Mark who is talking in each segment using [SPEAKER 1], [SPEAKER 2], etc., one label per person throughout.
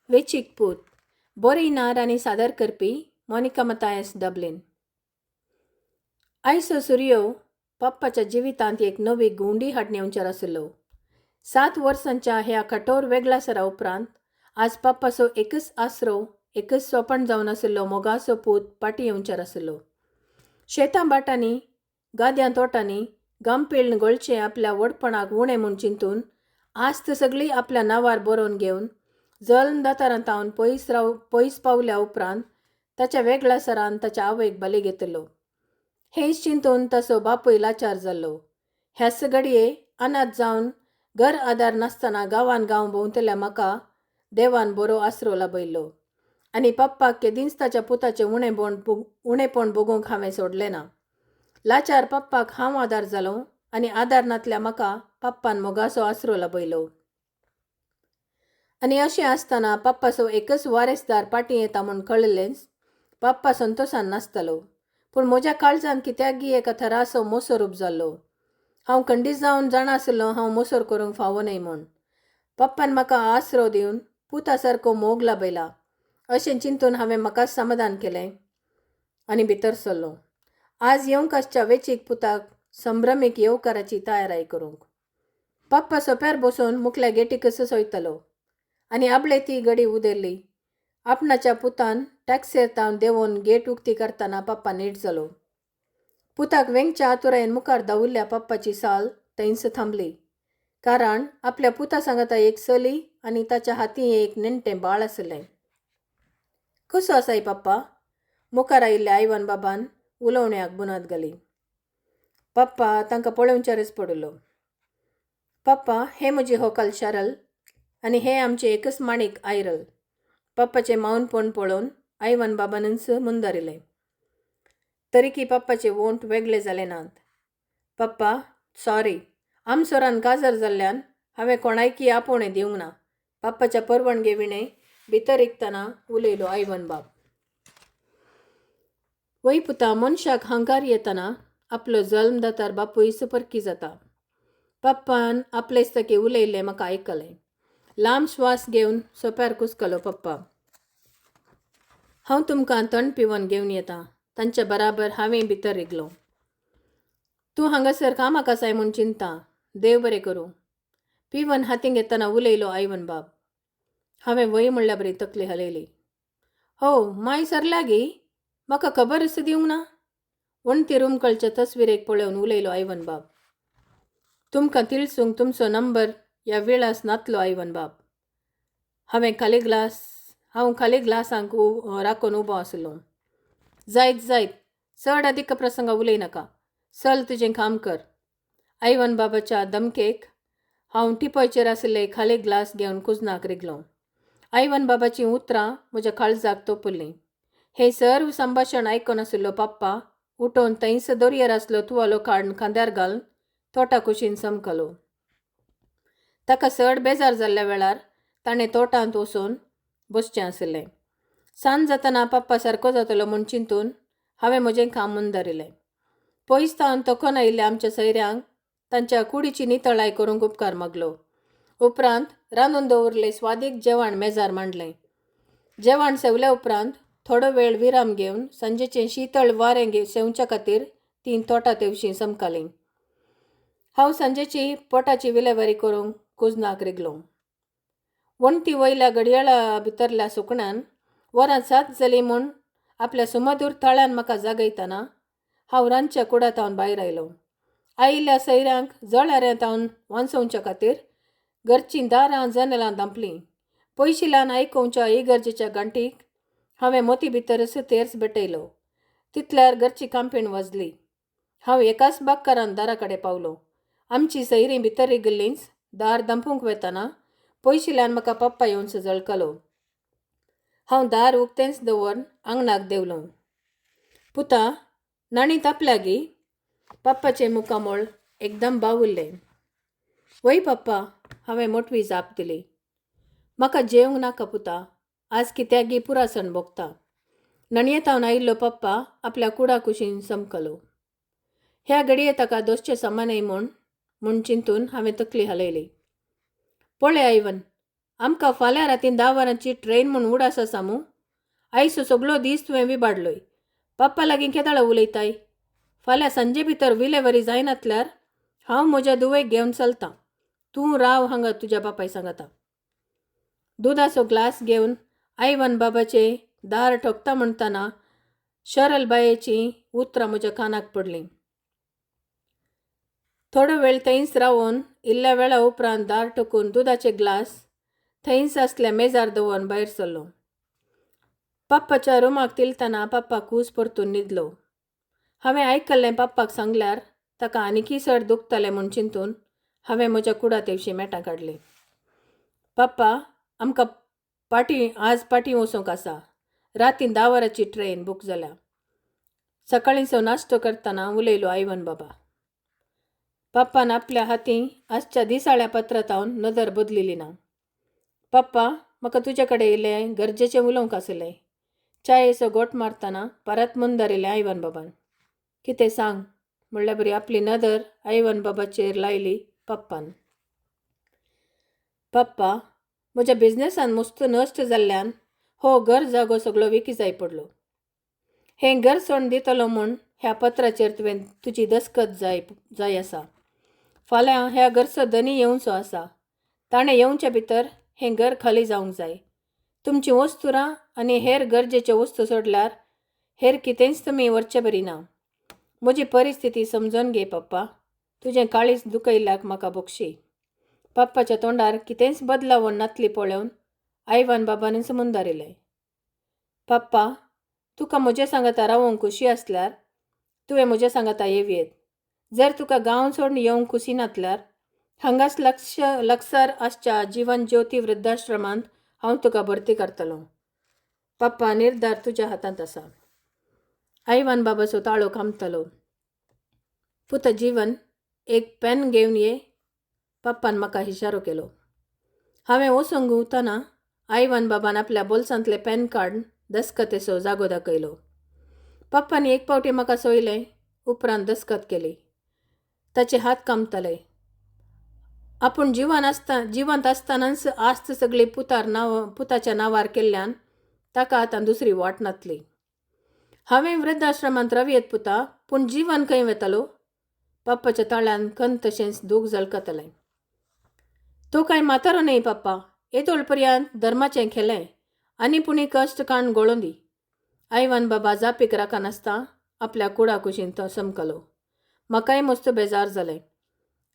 [SPEAKER 1] वेंचीक पूत, बरयणार आनी सादर करपी मोनिका मतायस, डबलीन. आयचो सुर्यो पप्पाच्या जिवितांत एक नवी गुंडी हाडून येवचेर आशिल्लो. 7 वर्सांच्या ह्या कठोर वेगळासरा उपरांत आज पप्पाचो एकच आसरो, एकच सोपण जावन आशिल्लो मोगाचो पूत पाटी येवचेर आशिल्लो. शेतां भाटांनी, गाद्यां तोटांनी गांपिळ्ण गोळचे आपल्या व्हडपणाक उणें म्हूण चिंतून आस्त सगळी आपल्या नांवार बरोवन घेवन जल्म दातारां तावन पयस राव पयस पावल्या उपरांत ताच्या वेगळासरान ताच्या आवयक बली घेतलो. हेंच चिंतून ताचो बापूय लाचार जाल्लो. ह्याच घडये अनाथ जावन घर आदार नासतना गांवान गांव भोंवतल्या म्हाका देवान बरो आसरो लाबयल्लो आनी पप्पाक केदींच ताच्या पुताचें उणेपण भोगूंक हांवें सोडलें ना. लाचार पप्पाक हांव आदार जालो आनी आदार नातल्या म्हाका पप्पान मोगाचो आसरो लाबयलो. आनी अशें आसतना पप्पाचो एकच वारेसदार पाटी येता म्हूण कळिल्लेंच पप्पा संतोशान नासतालो. पूण म्हज्या काळजान कित्याकगी एका थराचो मोसोरूप जाल्लो. हांव खंडीत जावन जाणा आशिल्लो हांव मोसोर करूंक फावो न्हय म्हूण. पप्पान म्हाका आसरो दिवन पुता सारको मोग लाबयला अशें चिंतून हांवें म्हाकाच समाधान केलें आनी भितर सरलो. आज येवंक आसच्या वेंचीक पुताक संभ्रमीक येवकाराची तयाराय करूंक. पप्पा सोप्यार बसून मुखल्या गेटीकच सोयतालो आनी आपले ती गडी उदेल्ली. आपणाच्या पुतान टॅक्सीर तावन देंवोवन गेट उक्ती करतना पप्पा नीट जालो. पुताक वेंगच्या आतुरायेन मुखार धांविल्ल्या पप्पाची साल थंयच थांबली, कारण आपल्या पुता सांगाता एक चली आनी ताच्या हातीं एक नेणटें बाळ आशिल्लें. कसो आसाय पप्पा? मुखार आयिल्ल्या आयवन बाबान उलोवण्याक बुनाद घाली. पप्पा तांकां पळोवच्यारच पडिल्लो. पप्पा, हें म्हजी होकल शरल आनी हें आमचें एकच माणीक आयरल. पप्पाचें मावनपण पळोवन आयवन बाबानूच मुंदारिलें. तरीकी पप्पाचे वोंट वेगळे जाले नात. पप्पा, सॉरी, आमसोरान काजार जाल्ल्यान हांवें कोणायकी आपोवणें दिवंक ना. पप्पाच्या परवानगे विणें भितर रिगतना उलयलो आयवन बाब. वय पुता, मनशाक हंकार येतना आपलो जल्मदातार बापूय परकी जाता. पप्पान आपलेच ताके उलयल्लें म्हाका आयकलें. लांब श्वास घेवन सोप्यार कुसकलो पप्पा. हांव तुमकां थंड पिवन घेवन येता. तांच्या बराबर हांवें भितर रिगलो. तूं हांगासर कामाक आसाय म्हूण चिंता. देव बरें करूं. पिवन हातीं घेतना उलयलो आयवन बाब. हांवें वय म्हणल्या बरी तकली हालयली. हो माय सरल्या गी? म्हाका खबरच दिवंक ना. वणटीर उमकळच्या तस्विरेक पळोवन उलयलो आयवन बाब. तुमकां तिळसूंक तुमचो नंबर या विळास नातलो आयवन बाब. हांव खाली ग्लासांक राखून उबो आसलो. जायत जायत, चड अदीक प्रसंग उलय नाका. चल तुजें काम कर. आयवन बाबाच्या धमकेक हांव टिपयचेर आशिल्ले खाली ग्लास घेवन कुजनाक रिगलो. आयवन बाबाचीं उतरां म्हज्या काळजाक तोपुल्लीं. हें सर्व संभाशण आयकून आशिल्लो पप्पा उठोवन थंयच दोरयेर आसलो तुवालो काडून खांद्यार घालून तोटा कुशीन चमकलो. ताका चड बेजार जाल्ल्या वेळार ताणें तोटांत वचून बसचें आशिल्लें. सांज जातना पप्पा सारको जातलो म्हूण चिंतून हांवें म्हजें काम मुंदारिलें. पयस तावन तोखोन आयिल्ल्या आमच्या सैऱ्यांक तांच्या कुडीची नितळाय करूंक उपकार मागलो. उपरांत रांदून दवरलें स्वादीक जेवण मेजार मांडलें. जेवण सेवल्या उपरांत थोडो वेळ विराम घेवन सांजेचें शितळ वारें सेवच्या खातीर तीं तोटा तेवशीं चमकालीं. हांव सांजेची पोटाची विलेवारी करूंक कुजनाक रिगलो. वणटी वयल्या घडयाळा भितरल्या सुकण्यान वरां 7 जालीं म्हूण आपल्या सुमधूर ताळ्यान म्हाका जागयतना हांव रांदच्या कुडातावन भायर आयलो. आयिल्ल्या सैऱ्यांक जळाऱ्यां तावन वांचोवच्या खातीर घरचीं दारां जनेलां धांपलीं. पयशिल्यान आयकोवच्या इगर्जेच्या घांटीक हांवें मोती भितरच तेर्स भेटयलो. तितल्यार घरची कांपीण वाजली. हांव एकाच बाक्कारान दारा कडेन पावलो. आमची सैरीं भितर रिगिल्लींच दार धांपूंक वेतना पयशिल्यान म्हाका पप्पा येवन झळकलो. हांव दार उक्तेंच दवरून आंगणाक देंवलो. पुता, नाणी तापल्या गी? पप्पाचें मुखामळ एकदम बावुल्लें. वय पप्पा, हांवें मोटवी जाप दिली. म्हाका जेवंक नाका पुता, आज कित्याक गी पुरासण भोगता. नणयेतावन आयिल्लो पप्पा आपल्या कुडा कुशीन चमकलो. ह्या घडये ताका दोसचें सामानय म्हूण चिंतून हांवें तकली हालयली. पळय आयवन, आमकां फाल्यां रातीन 10 वरांची ट्रेन म्हूण उडास आसा मू. आयसो सगळो दीस तुवें विबाडलोय. पप्पा लागीं केदाळा उलयताय? फाल्यां सांजे भितर विलेवरी जायनातल्यार हांव म्हज्या धुवेक घेवन चलतां. तूं राव हांगा तुज्या बापाय सांगाता. दुदाचो ग्लास घेवन आयवन बाबाचें दार ठोकता म्हणटना शरल बायेचीं उतरां म्हज्या कानाक पडलीं. थोडो वेळ थंयच रावून इल्ल्या वेळा उपरांत दार ठोकून दुदाचे ग्लास थंयच आसल्या मेजार दवरून भायर सरलो. पप्पाच्या रुमाक तिलतना पप्पा कूस परतून न्हिदलो. हांवें आयकल्लें पप्पाक सांगल्यार ताका आनीकय चड दुखतलें म्हूण चिंतून हांवें म्हज्या कुडा तेवशी मेटां काडलीं. पप्पा, आमकां पाटी आज पाटी वचूंक आसा. रातीन 10 वरांची ट्रेन बूक जाल्या. सकाळींचो नाश्तो करतना उलयलो आयवन बाबा. पप्पान आपल्या हातीं आजच्या दिसाळ्या पत्रांतावन नदर बदलिली ना. पप्पा, म्हाका तुजे कडेन इल्लें गरजेचें उलोवंक आसलें. च्यायेचो गोट मारतना परत मुंदरिल्लें आयवन बाबान. कितें सांग म्हणल्यार बरी आपली नदर आयवन बाबाचेर लायली पप्पान. पप्पा, म्हज्या बिजनेसान मस्त नश्ट जाल्ल्यान हो घर जागो सगळो विकी जाय पडलो. हें घर सोडून दितलो म्हूण ह्या पत्राचेर तुवें तुजी दस्खत जाय जाय आसा. फाल्यां ह्या घरचो धनी येवचो आसा. ताणें येवच्या भितर हें घर खाली जावंक जाय. तुमची वस्तुरां आनी हेर गरजेच्यो वस्तू सोडल्यार हेर कितेंच तुमी व्हरचे बरी ना. म्हजी परिस्थिती समजून घे पप्पा. तुजें काळीज दुखयल्ल्याक म्हाका भोगशी. पप्पाच्या तोंडार कितेंच बदलावण नातली पळोवन आयवन बाबानच मुंदारिलें. पप्पा, तुका म्हज्या सांगाता रावोंक खुशी आसल्यार तुवें म्हज्या सांगाता येवयेत. जर तुका गांव सोडून येवंक खुशी नातल्यार हांगाच लक्षार आसच्या जिवन ज्योती वृद्धाश्रमांत हांव तुका भरती करतलो. पप्पा, निर्धार तुज्या हातांत आसा. आयवन बाबाचो ताळो कामतालो. पुता जीवन, एक पेन घेवन ये. पप्पान म्हाका इशारो केलो. हांवें वचूंक घुंवतना आयवन बाबान आपल्या बोल्सांतलें पेन काडून दस्खतेचो जागो दाखयलो. पप्पान एक पावटी म्हाका सोयलें, उपरांत दस्खत केली. ताचे हात कामताले. आपूण जिवंत आसतनाच आस्त सगळी पुताच्या नांवार केल्ल्यान ताका आतां दुसरी वाट नातली. हांवें वृद्धाश्रमांत रावयेत पुता, पूण जीवन खंय वेतालो? पप्पाच्या ताळ्यान खंत तशेंच दूख झळकतालें. तो कांय म्हातारो न्हय पप्पा. येदोळ पर्यंत धर्माचें खेलें आनी पुणी कश्ट काण गोळोन दी. आयवन बाबा जापीक राखनासतना आपल्या कुडा कुशीन तो समकलो. म्हाकाय मस्त बेजार जालें.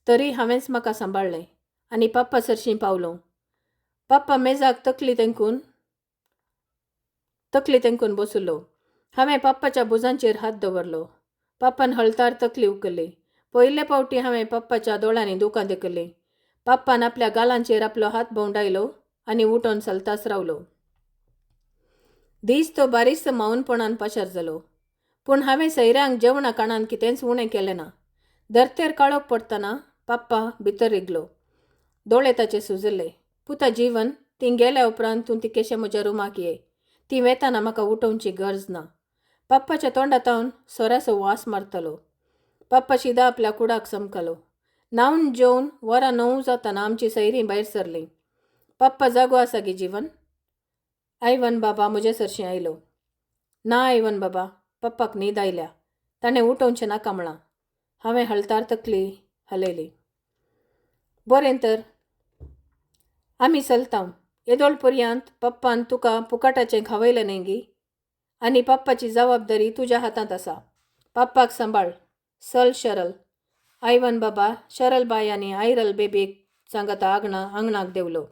[SPEAKER 1] तरी हांवेंच म्हाका सांबाळ्ळें आनी पप्पा सरशीं पावलो. पप्पा मेजाक तकली तेंकून बसलो. हांवें पप्पाच्या भुजांचेर हात दवरलो. पप्पान हळतार तकली उखल्ली. पयले पावटी हांवें पप्पाच्या दोळ्यांनी दुकां देखली. पप्पान आपल्या गालांचेर आपलो हात भोंवडायलो आनी उठून चलताच रावलो. दीस तो बारीस मावनपणान पाशार जालो. पूण हांवें सैऱ्यांक जेवणा काणान कितेंच उणें केलें ना. धर्तेर काळोख पडटना पप्पा भितर रिगलो. दोळे ताचे सुजिल्ले. पुता जीवन, ती गेल्या उपरांत तूं ती केशें म्हज्या रुमाक ये. ती वेताना म्हाका उठोवची गरज ना. पप्पाच्या तोंडातावन सोऱ्याचो वास मारतालो. पप्पा शिदा आपल्या कुडाक समकलो. न्हावन जेवन 9:15 जातना आमची सैरीं भायर सरलीं. पप्पा जागो आसा गे जीवन? आयवन बाबा म्हजे सरशीं आयलो. ना आयवन बाबा, पप्पाक न्हीद आयल्या. ताणें उठोवचें नाका म्हळां. हांवें हळतार तकली हलयली. बरें तर, आमी चलता. येदोळ पर्यंत पप्पान तुका फुकाटाचें खावयलें न्हय गी? आनी पप्पाची जबाबदारी तुज्या हातांत आसा. पप्पाक सांबाळ. चल शरल. आयवन बाबा शरल बाय आनी आयरल बेबीक सांगाता आंगणाक देंवलो.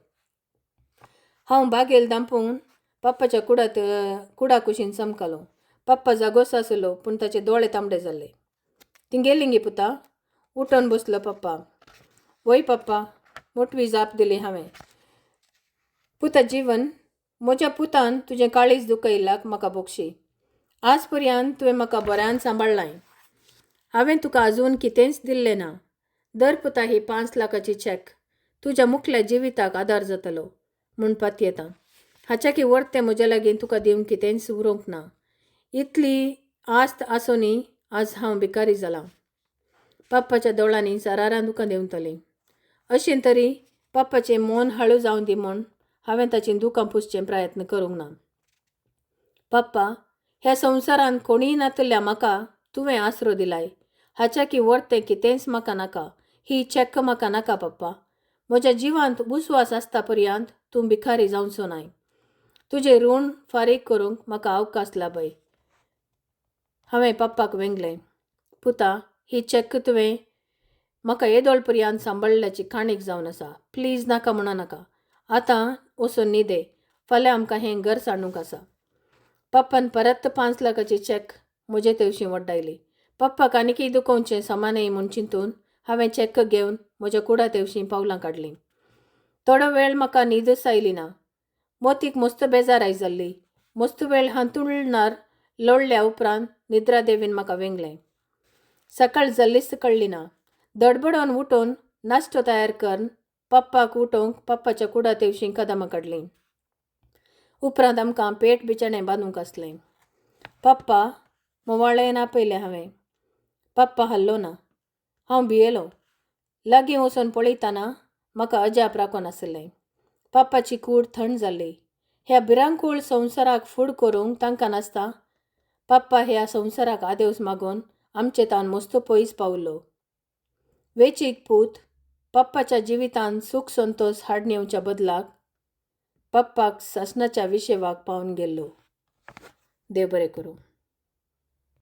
[SPEAKER 1] हांव बागेल दांपून पप्पाच्या कुडा कुशीन चमकलो. पप्पा जागोच आसलो, पूण ताचे दोळे तांबडे जाल्ले. ती गेली गे पुता? उठून बसलो पप्पा. वय पप्पा, मोटवी जाप दिली हांवें. पुता जीवन, म्हज्या पुतान तुजें काळीज दुखयल्ल्याक म्हाका भोगशी. आज पर्यंत तुवें म्हाका बऱ्यान सांबाळ्ळाय. हांवें तुका अजून कितेंच दिल्लें ना. दर पुता ही 5 लाखाची चॅक. तुज्या मुखल्या जिविताक आदार जातलो म्हूण पातयेता. हाच्याकी वर्तें म्हज्या लागीं तुका दिवंक कितेंच उरोंक ना. इतली आस्त आसूनय आज हांव भिकारी जालां. पप्पाच्या दोळ्यांनी सरारां दुकां देंवतलीं. अशें तरी पप्पाचें मन हाळू जावं दी म्हूण हांवें ताचीं दुकां पुसचें प्रयत्न करूंक ना. पप्पा, ह्या संवसारांत कोणीय नातल्या म्हाका तुवें आसरो दिलाय. हाच्या की व्हडतें कितेंच म्हाका नाका. ही चॅक म्हाका नाका पप्पा. म्हज्या जिवांत उस्वास आसता पर्यंत तूं भिकारी जावचो नाय. तुजें ऋण फारीक करूंक म्हाका अवकाश लाभय. हांवें पप्पाक वेंगलें. पुता, ही चॅक तुवें म्हाका येदोळ पर्यंत सांबाळ्ळ्याची काणीक जावन आसा. प्लीज नाका म्हणो नाका. आतां वचून न्हिदे. फाल्यां आमकां हें घर सांडूंक आसा. पप्पान परत 5 लाखाची चॅक म्हजे तेवशीं वड्डायली. पप्पाक आनीकय दुखोवचें समा न्हय म्हूण चिंतून हांवें चॅक घेवन म्हज्या कुडा तेवशीं पावलां काडलीं. थोडो वेळ म्हाका न्हीदच आयली ना. मोतीक मस्त बेजाराय जाल्ली. मस्त वेळ हांतुळणार लोळ्ळ्या उपरांत निद्रा देवीन म्हाका वेंगलें. सकाळ जाल्लीच कळ्ळी ना. दडबडोन उठून नाश्तो तयार करून पप्पाक उठोवंक पप्पाच्या कुडा तेवशीं कदमां काडलीं. उपरांत आमकां पेट बिचाणें बांदूंक आसलें. पप्पा, मोवाळेन आपयलें हांवें. पप्पा हाल्लो ना. हांव भियेलो. लागीं वचून पळयतना म्हाका अजाप राखून आसलें. पप्पाची कूड थंड जाल्ली. ह्या भिरांकूळ संवसाराक फूड करूंक तांकां नासता पप्पा ह्या संवसाराक आदेवस मागून आमचे तान मस्त पयस पावलो. वेचीक पूत पप्पाच्या जिवितांत सूख संतोश हाडून येवच्या बदलाक पप्पाक सासणाच्या विशेवाक पावून गेल्लो. देव बरें करूं.